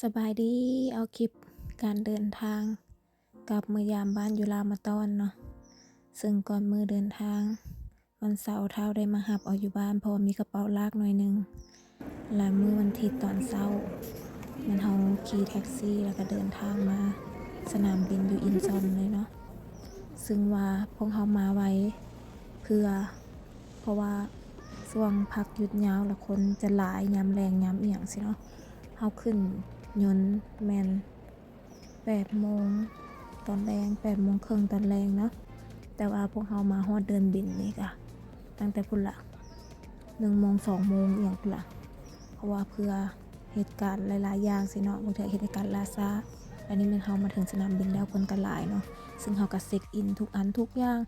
ສະບາຍດີ ເອົາຄລິບການເດີນທາງກັບເມືອຢາມບ້ານຢູ່ລາວມາຕອນເນາະ. ເຊິ່ງກ່ອນມື້ເດີນທາງ ວັນເສົາທ້າວໄດ້ມາຮັບເອົາຢູ່ບ້ານ ເພາະວ່າມີກະເປົາລາກໜ້ອຍໜຶ່ງ. ແລະ ມື້ວັນທິດຕອນເຊົ້າ ແມ່ນເຮົາຂີ່ແທັກຊີ ແລ້ວກະເດີນທາງມາສະໜາມບິນຢູ່ອິນຊອນເລີຍເນາະ. ເຊິ່ງວ່າພວກເຮົາມາໄວ ເພື່ອ ເພາະວ່າຊ່ວງພັກຢຸດຍາວລະຄົນຈະຫຼາຍຍາມແລງຍາມອີ່ຫຍັງຊີ້ເນາະ. ເຮົາຂຶ້ນຍົນແມ່ນແປດໂມງຕອນແລງ ແປດໂມງເຄິ່ງຕອນແລງເນາະ. ແຕ່ວ່າພວກເຮົາມາຮອດເດີ່ນບິນນີ້ກະຕັ້ງແຕ່ພຸ້ນລະ ໜຶ່ງໂມງສອງໂມງອີ່ຫຍັງພຸ້ນລະ ເພາະວ່າເພື່ອເຫດການຫຼາຍໆຢ່າງຊີ້ເນາະ ບາງເທື່ອເຫດການລ່າຊ້າ. ອັນນີ້ແມ່ນເຮົາມາເຖິງສະໜາມບິນແລ້ວ ຄົນກະຫຼາຍເນາະ. ເຊິ່ງເຮົາກະເຊັກອິນທຸກອັນທຸກຢ່າງ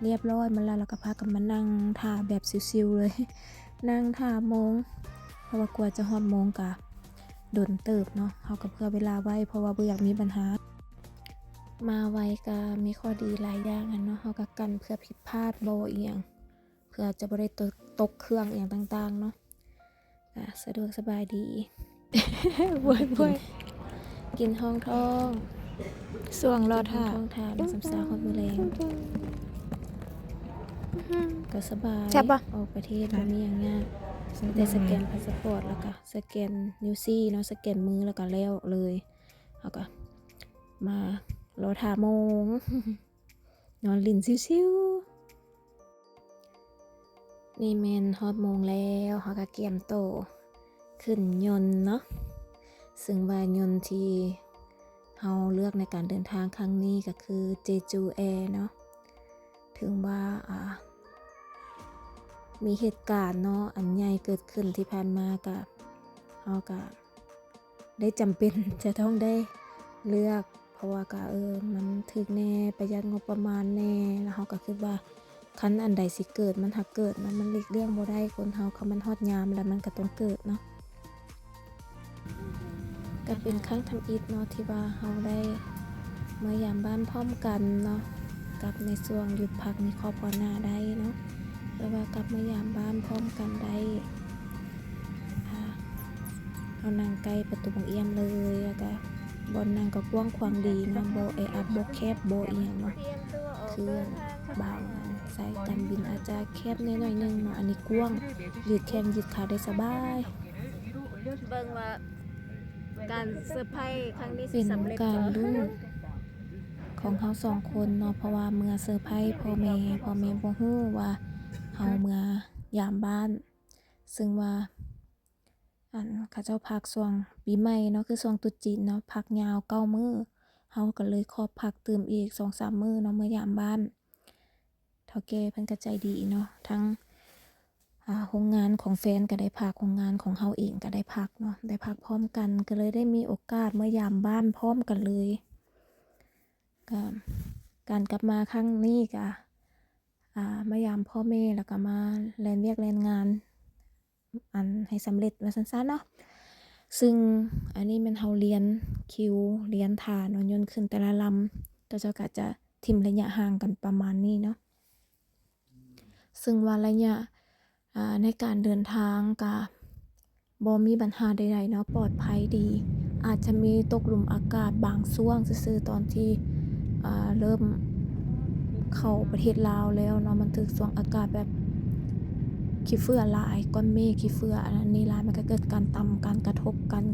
ລຽບຮ້ອຍໝົດແລ້ວ ແລ້ວກະພາກັນມານັ່ງຖ້າແບບຊິວໆເລີຍ ນັ່ງຖ້າໂມງ ເພາະວ່າກວ່າຈະຮອດໂມງກະດົນເຕີບເນາະ. ເຮົາກະເພື່ອເວລາໄວ້ ເພາະວ່າບໍ່ຢາກມີບັນຫາ. ມາໄວກະມີຂໍ້ດີຫຼາຍຢ່າງຫັ້ນເນາະ ເຮົາກະກັນເພື່ອຜິດພາດບໍ່ອີ່ຫຍັງ ເພື່ອຈະບໍ່ໄດ້ຕົກ ຕົກເຄື່ອງອີ່ຫຍັງຕ່າງໆເນາະ. ກະສະດວກສະບາຍດີ ໂອ້ຍ ໂອ້ຍ ກິນຮອງທ້ອງ ຊ່ວງລໍຖ້າ ກິນຮອງທ້ອງຖ້າເນາະ ສ່ຳຊາຮອດມື້ແລງ ກະສະບາຍ ແຊບບໍ່? ອອກປະເທດບໍ່ມີຫຍັງຍາກ ມີແຕ່ສະແກນພາສະປອດ ແລ້ວກະສະແກນນິ້ວຊີ້ເນາະ ສະແກນມື ແລ້ວກະແລ້ວເລີຍ. ເຮົາກະມາລໍຖ້າໂມງ ນອນຫຼິ້ນຊິວໆ. ນີ້ແມ່ນຮອດໂມງແລ້ວ ເຮົາກະກຽມໂຕຂຶ້ນຍົນເນາະ. ເຊິ່ງວ່າຍົນທີ່ເຮົາເລືອກໃນການເດີນທາງຄັ້ງນີ້ກະຄື ເຈຈູແອເນາະ. ເຖິງວ່າ ອາ ມີເຫດການເນາະ ອັນໃຫຍ່ເກີດຂຶ້ນທີ່ຜ່ານມາ ກະ ເຮົາກະ ໄດ້ຈຳເປັນຈະຕ້ອງໄດ້ເລືອກ ເພາະວ່າກະ ເອີ ມັນຖືກແດ່ ປະຢັດງົບປະມານແດ່ ແລ້ວເຮົາກະຄິດວ່າ ຄັນອັນໃດຊິເກີດ ມັນຫາກເກີດເນາະ ມັນຫຼີກລ່ຽງບໍ່ໄດ້. ຄົນເຮົາຄັນມັນຮອດຍາມແລ້ວ ມັນກະຕ້ອງເກີດເນາະ. ກະເປັນຄັ້ງທຳອິດເນາະ ທີ່ວ່າເຮົາໄດ້ມາຢາມບ້ານພ້ອມກັນເນາະ ກັບໃນຊ່ວງຢຸດພັກມີຄອບຄົວໜ້າໄດ້ເນາະ ຫຼືວ່າກັບມາຢາມບ້ານພ້ອມກັນໄດ້. ອາ ເຮົານັ່ງໃກ້ປະຕູບັງອຽມເລີຍ ແລ້ວກະບ່ອນນັ່ງກະກວ້າງຂວາງດີເນາະ ບໍ່ແອອັດ ບໍ່ແຄບ ບໍ່ອີ່ຫຍັງເນາະ. ຄືບາງສາຍການບິນອາດຈະແຄບແດ່ໜ້ອຍໜຶ່ງເນາະ ອັນນີ້ກວ້າງ ຢືດແຂ້ງຢືດຂາໄດ້ສະບາຍ. ເບິ່ງວ່າການເຊີໄພຄັ້ງນີ້ຊິສຳເລັດບໍ່? ເປັນການລຸ້ນຂອງເຮົາສອງຄົນເນາະ ເພາະວ່າເມືອເຊີໄພພໍ່ແມ່ ພໍ່ແມ່ບໍ່ຮູ້ວ່າເຮົາເມືອຢາມບ້ານ. ເຊິ່ງວ່າ ອັນ ເຂົາເຈົ້າພັກຊ່ວງປີໃໝ່ເນາະ ຄືຊ່ວງຕຸດຈີນເນາະ ພັກຍາວເກົ້າມື້ ເຮົາກະເລີຍຂອບພັກຕື່ມອີກສອງສາມມື້ເນາະ ເມືອຢາມບ້ານ. ເຖົ້າແກ່ເພິ່ນກະໃຈດີເນາະ ທັງ ອາ ໂຮງງານຂອງແຟນກະໄດ້ພັກ ໂຮງງານຂອງເຮົາເອງກະໄດ້ພັກເນາະ ໄດ້ພັກພ້ອມກັນ ກະເລີຍໄດ້ມີໂອກາດເມືອຢາມບ້ານພ້ອມກັນເລີຍ. ກະ ການກັບມາຄັ້ງນີ້ກະ ອາ ມາຢາມພໍ່ແມ່ ແລ້ວກະມາແລ່ນວຽກແລ່ນງານ ອັນໃຫ້ສຳເລັດວ່າຊັ້ນຊະເນາະ. ເຊິ່ງອັນນີ້ແມ່ນເຮົາລຽນຄິວ ລຽນຖ້າເນາະ ຍົນຂຶ້ນແຕ່ລະລຳ ເຂົາເຈົ້າກະຈະຖິ້ມໄລຍະຫ່າງກັນປະມານນີ້ເນາະ. ເຊິ່ງວ່າໄລຍະ ອາ ໃນການເດີນທາງກະ ບໍ່ມີບັນຫາໃດໆເນາະ ປອດໄພດີ. ອາດຈະມີຕົກຫຼຸມອາກາດບາງຊ່ວງຊື່ໆ ຕອນທີ່ ອາ ເລີ່ມເຂົ້າປະເທດລາວແລ້ວເນາະ ມັນຖືກຊ່ວງອາກາດແບບຂີ້ເຝື້ອຫຼາຍ ກ້ອນເມກຂີ້ເຝື້ອອັນນັ້ນນີ້ຫຼາຍ ມັນກະເກີດການຕຳ ການກະທົບກັນ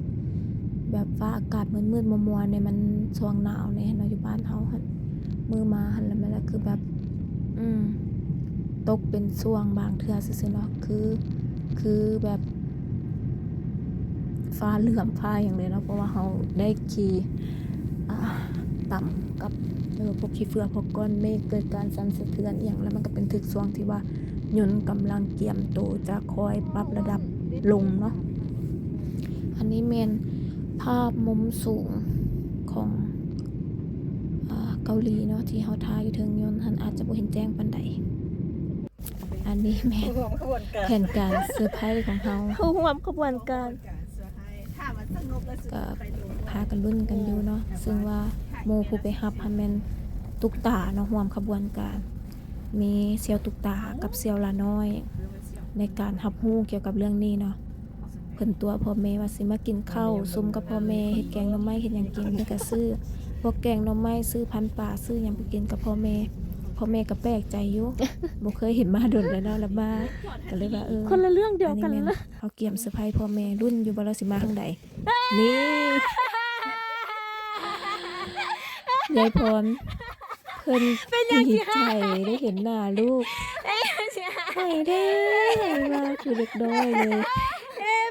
ແບບຟ້າອາກາດມືດໆມົວໆນີ້ ມັນຊ່ວງໜາວແດ່ເນາະ ຢູ່ບ້ານເຮົາຫັ້ນ. ມື້ມາຫັ້ນລະ ມັນລະຄືແບບ ອືມ ຕົກເປັນຊ່ວງບາງເທື່ອຊື່ໆເນາະ ຄື ຄືແບບຟ້າເຫຼື້ອມຟ້າຫຍັງເລີຍເນາະ ເພາະວ່າເຮົາໄດ້ຂີ່ ອາ ຕຳກັບ ເອີ ພວກຂີ້ເຝື້ອ ພວກກ້ອນເມກ ເກີດການສັ່ນສະເທືອນອີ່ຫຍັງ ແລ້ວມັນກະເປັນຖືກຊ່ວງທີ່ວ່າຍົນກຳລັງກຽມໂຕຈະຄ່ອຍປັບລະດັບລົງເນາະ. ອັນນີ້ແມ່ນພາບມຸມສູງຂອງ ອາ ເກົາຫຼີເນາະ ທີ່ເຮົາຖ່າຍຢູ່ເທິງຍົນຫັ້ນ ອາດຈະບໍ່ເຫັນແຈ້ງປານໃດ. ອັນນີ້ແມ່ນແຜນການເຊີໄພຂອງເຮົາ ເຮົາຮ່ວມຂະບວນການ ກະພາກັນລຸ້ນກັນຢູ່ເນາະ. ເຊິ່ງວ່າໝູ່ຜູ້ໄປຮັບຫັ້ນແມ່ນຕຸກຕາເນາະ ຮ່ວມຂະບວນການ ມີສ່ຽວຕຸກຕາກັບສ່ຽວຫຼານ້ອຍ ໃນການຮັບຮູ້ກ່ຽວກັບເລື່ອງນີ້ເນາະ. ເພິ່ນຕົວະພໍ່ແມ່ວ່າຊິມາກິນເຂົ້າຊຸມກັບພໍ່ແມ່ ເຮັດແກງໜໍ່ໄມ້ເຮັດຫຍັງກິນ ເພິ່ນກະຊື້ພວກແກງໜໍ່ໄມ້ ຊື້ພັນປາ ຊື້ຫຍັງໄປກິນກັບພໍ່ແມ່. ພໍ່ແມ່ກະແປກໃຈຢູ່ ບໍ່ເຄີຍເຫັນມາດົນແລ້ວເນາະ ລະມາ ກະເລີຍວ່າ ເອີ ຄົນລະເລື່ອງດຽວກັນເລີຍ. ເຮົາກຽມເຊີໄພພໍ່ແມ່ ລຸ້ນຢູ່ວ່າລາວຊິມາທາງໃດ. ນີ້ ຍາຍພອນ ເພິ່ນດີໃຈໄດ້ເຫັນໜ້າລູກ ໄຫ້ເດີ ວ່າຄືເດັກນ້ອຍເລີຍ.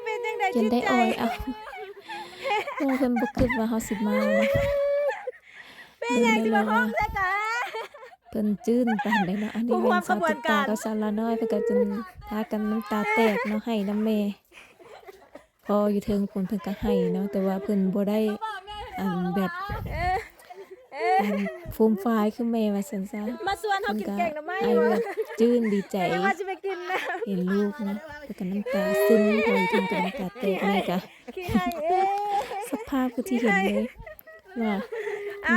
ເປັນຈັ່ງໃດຈິດໃຈ ຈົນໄດ້ອອຍເອົາ. ໂອ້ ເພິ່ນບໍ່ຄິດວ່າເຮົາຊິມານະ. ເປັນຫຍັງຊິມາຮ້ອງໃສ່ກະ ເພິ່ນຈື່ນປານໃດເນາະ. ອັນນີ້ແມ່ນສາວຕຸກຕາກັບສາວລານ້ອຍ ເພິ່ນກະຈົນພາກັນນ້ຳຕາແຕກເນາະ ໄຫ້ນຳແມ່. ພໍ່ຢູ່ເທິງພຸ້ນເພິ່ນກະໄຫ້ເນາະ ແຕ່ວ່າເພິ່ນບໍ່ໄດ້ ອັນ ແບບ ເອີ ອັນ ຟູມຟາຍຄືແມ່ວ່າຊັ້ນຊະ. ມາຊວນເຮົາກິນແກງໜໍ່ໄມ້ ເພິ່ນກະໄຫ້ແບບຈື່ນດີໃຈ ວ່າຊິໄປກິນນະ ເຫັນລູກເນາະ ແລ້ວກະນ້ຳຕາຊຶມ ພໍ່ຢູ່ເທິງກະນ້ຳຕາແຕກ ແມ່ກະ ຂີ້ໄຫ້ ເອີ ສະພາບຄືທີ່ເຫັນເລີຍ. ວ່າ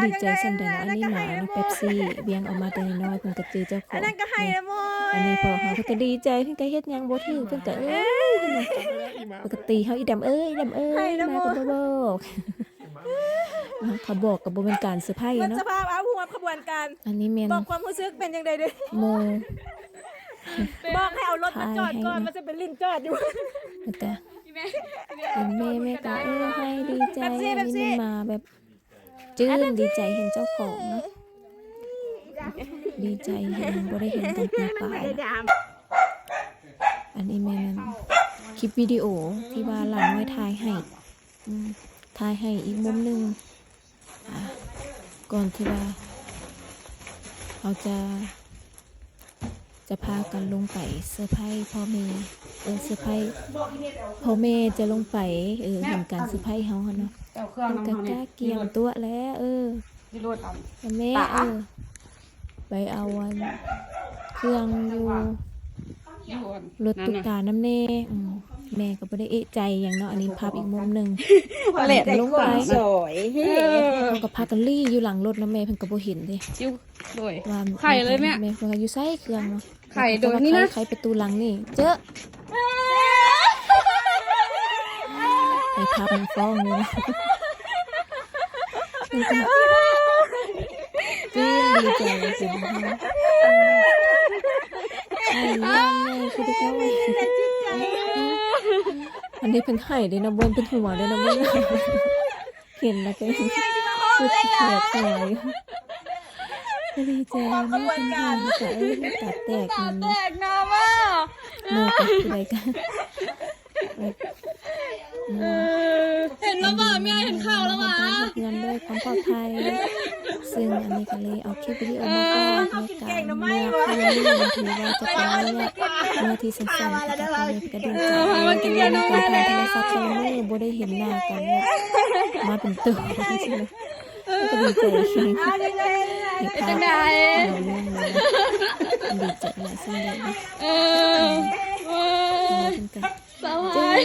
ດີໃຈສ່ຳໃດເນາະ. ອັນນີ້ໝາເນາະ ເປັບຊີ ວຽງອອກມາແຕ່ນ້ອຍໆ ເພິ່ນກະຈື່ເຈົ້າຂອງ. ອັນນັ້ນກະໄຫ້ນຳ ໂອ້ຍ ອັນນີ້ພໍ່ເຮົາ ເພິ່ນກະດີໃຈ ເພິ່ນກະເຮັດຫຍັງບໍ່ຖືກ ເພິ່ນກະ ເອີຍ ເພິ່ນກະຕີເຮົາ ອີດຳເອີຍ ອີດຳເອີຍ ມາກະບໍ່ບອກເນາະ. ເຂົາບອກກະບໍ່ແມ່ນການເຊີໄພເນາະ ສະພາບ ເອົາ ຮ່ວມຂະບວນການ. ອັນນີ້ແມ່ນ ບອກຄວາມຮູ້ສຶກເປັນຈັ່ງໃດເດີ ໂມ ບອກໃຫ້ເອົາລົດມາຈອດກ່ອນ ມັນຈະເປັນຫຼິ້ນຈອດຢູ່ ແລ້ວກະ ເຫັນແມ່ ແມ່ກະ ເອີ ໄຫ້ດີໃຈ. ອັນນີ້ແມ່ນໝາແບບ ຈື່ນດີໃຈເຫັນເຈົ້າຂອງເນາະ ດີໃຈເຫັນ ບໍ່ໄດ້ເຫັນກັນປີປາຍລະ. ອັນນີ້ແມ່ນອັນ ຄລິບວິດີໂອທີ່ວ່າຫຼານນ້ອຍຖ່າຍໃຫ້ ອືມ ຖ່າຍໃຫ້ອີກມຸມໜຶ່ງ ອາ ກ່ອນທີ່ວ່າເຮົາຈະ ຈະພາກັນລົງໄປເຊີໄພພໍ່ແມ່ ເອີ ເຊີໄພພໍ່ແມ່ຈະລົງໄປ ເອີ ເຫັນການເຊີໄພເຮົາຫັ້ນເນາະ. ເພິ່ນກະກະກຽມຕົວະແລ້ວ ເອີ ແມ່ ເອີ ໄປເອົາອັນເຄື່ອງຢູ່ລົດຕຸກຕານຳແນ່. ອືມ ແມ່ກະບໍ່ໄດ້ເອະໃຈຫຍັງເນາະ. ອັນນີ້ພາບອີກມຸມໜຶ່ງ ແລະລົງໄປ ເຮົາກະພາກັນລີ້ຢູ່ຫຼັງລົດເນາະ ແມ່ເພິ່ນກະບໍ່ເຫັນເດ້. ໂດຍ ວ່າ ໄຂເລີຍແມ່ ແມ່ເພິ່ນວ່າຢູ່ໃສເຄື່ອງເນາະ ໄຂໂດຍນີ້ນະ ໄຂປະຕູຫຼັງນີ້ ເຈີ ໃຫ້ພາບມັນຟ້ອງເລີຍເນາະ. ເປັນຫຍັງ ເປັນຫຍັງ ອັນນີ້ເພິ່ນໄຫ້ເດ້ເນາະ ບໍ່ແມ່ນເພິ່ນຫົວເດ້ເນາະ ເບິ່ງ ເຫັນແລ້ວກະຄືແປກຫົວຢູ່ ກະດີໃຈນຳ ເພິ່ນເຫັນກະ ເອີ ຕາແຕກນຳ ຕາແຕກນຳ ເນາະ ກະຜູ້ໃດກະ ແບບ ເອີ ເຫັນແລ້ວບໍ່ ແມ່ເຫັນເຂົ້າແລ້ວຫວາ ເຮືອນດ້ວຍຄວາມປອດໄພ ເຊິ່ງອັນນີ້ກະເລີຍເອົາຄລິບວິດີໂອມາຝາກໃນການເມືອຄັ້ງນີ້ ຖືວ່າຈະເປັນໄລຍະເມືອທີ່ສັ້ນໆ ແຕ່ກະພໍແມ່ກະດີໃຈ ເອີ ເຮົາມາກິນເບຍນຳກັນ ການຖ່າຍໂທລະສັບແຕ່ລະມື້ ບໍ່ໄດ້ເຫັນໜ້າກັນ ມາເປັນໂຕ ເອີ ກະດີໃຈ ເປັນຈັ່ງໃດ ດີໃຈຫຼາຍສ່ຳໃດ ເອີ ເອີ ເປັນການ ສະບາຍ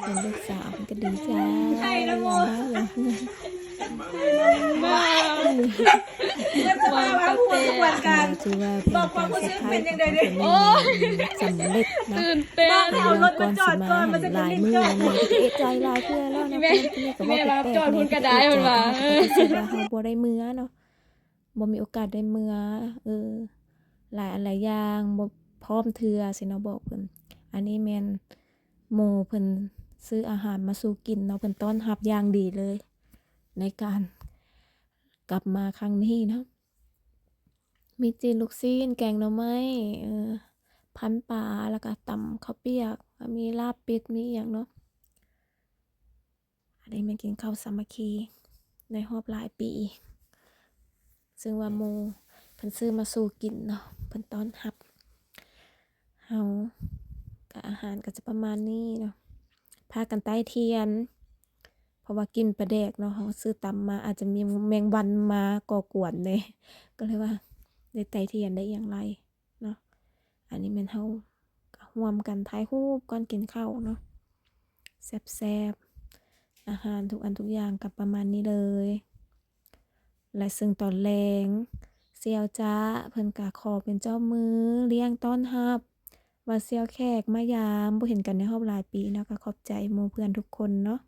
ເປັນລູກສາວ ເພິ່ນກະດີໃຈ ໄຫ້ນຳບໍ່ ມາ ມາ ມາ ມາ ຖືວ່າເປັນການເຊີໄພຂອງພໍ່ແມ່ ໂອ້ຍ ສຳເລັດເນາະ ຕື່ນເຕັ້ນ ກ່ອນຊິມາຫັ້ນຫຼາຍມື້ແລ້ວ ແມ່ກະເອະໃຈຫຼາຍເທື່ອແລ້ວເນາະ ແມ່ວ່າຈອດພຸ້ນກະໄດ້ ເພິ່ນວ່າ ເອີ ເຮົາບໍ່ໄດ້ເມືອເນາະ ບໍ່ມີໂອກາດໄດ້ເມືອ ເອີ ຫຼາຍອັນຫຼາຍຢ່າງ ບໍ່ພ້ອມເທື່ອຊີ້ເນາະ ບອກເພິ່ນ. ອັນນີ້ແມ່ນໝູ່ເພິ່ນຊື້ອາຫານມາສູ່ກິນເນາະ ເພິ່ນຕ້ອນຮັບຢ່າງດີເລີຍ ໃນການກັບມາຄັ້ງນີ້ເນາະ ມີຈີນລູກຊີ້ນ ແກງໜໍ່ໄມ້ ເອີ ພັນປາ ແລ້ວກະຕຳເຂົ້າປຽກ ແລ້ວມີລາບເປັດ ມີອີ່ຫຍັງເນາະ. ອັນນີ້ແມ່ນກິນເຂົ້າສາມັກຄີໃນຮອບຫຼາຍປີ ເຊິ່ງວ່າໝູ່ເພິ່ນຊື້ມາສູ່ກິນເນາະ ເພິ່ນຕ້ອນຮັບເຮົາ ກະອາຫານກະຈະປະມານນີ້ເນາະ ພາກັນໄຕ້ທຽນ ເພາະວ່າກິ່ນປາແດກເນາະ ເຮົາຊື້ຕຳມາ ອາດຈະມີແມງວັນມາກໍ່ກວນແດ່ ກະເລີຍວ່າໄດ້ໄຕ້ທຽນ ໄດ້ອີ່ຫຍັງຫຼາຍ ເນາະ ອັນນີ້ແມ່ນເຮົາກະຮ່ວມກັນຖ່າຍຮູບກ່ອນກິນເຂົ້າເນາະ ແຊບໆ ອາຫານທຸກອັນທຸກຢ່າງກະປະມານນີ້ເລີຍ ແລະ ເຊິ່ງຕອນແລງສ່ຽວຈາເພິ່ນກະຂໍເປັນເຈົ້າມືລ້ຽງຕ້ອນຮັບ ວ່າສ່ຽວແຂກມາຢາມ ບໍ່ເຫັນກັນໃນຮອບຫຼາຍປີເນາະ ກໍຂອບໃຈໝູ່ເພື່ອນທຸກຄົນເນາະ.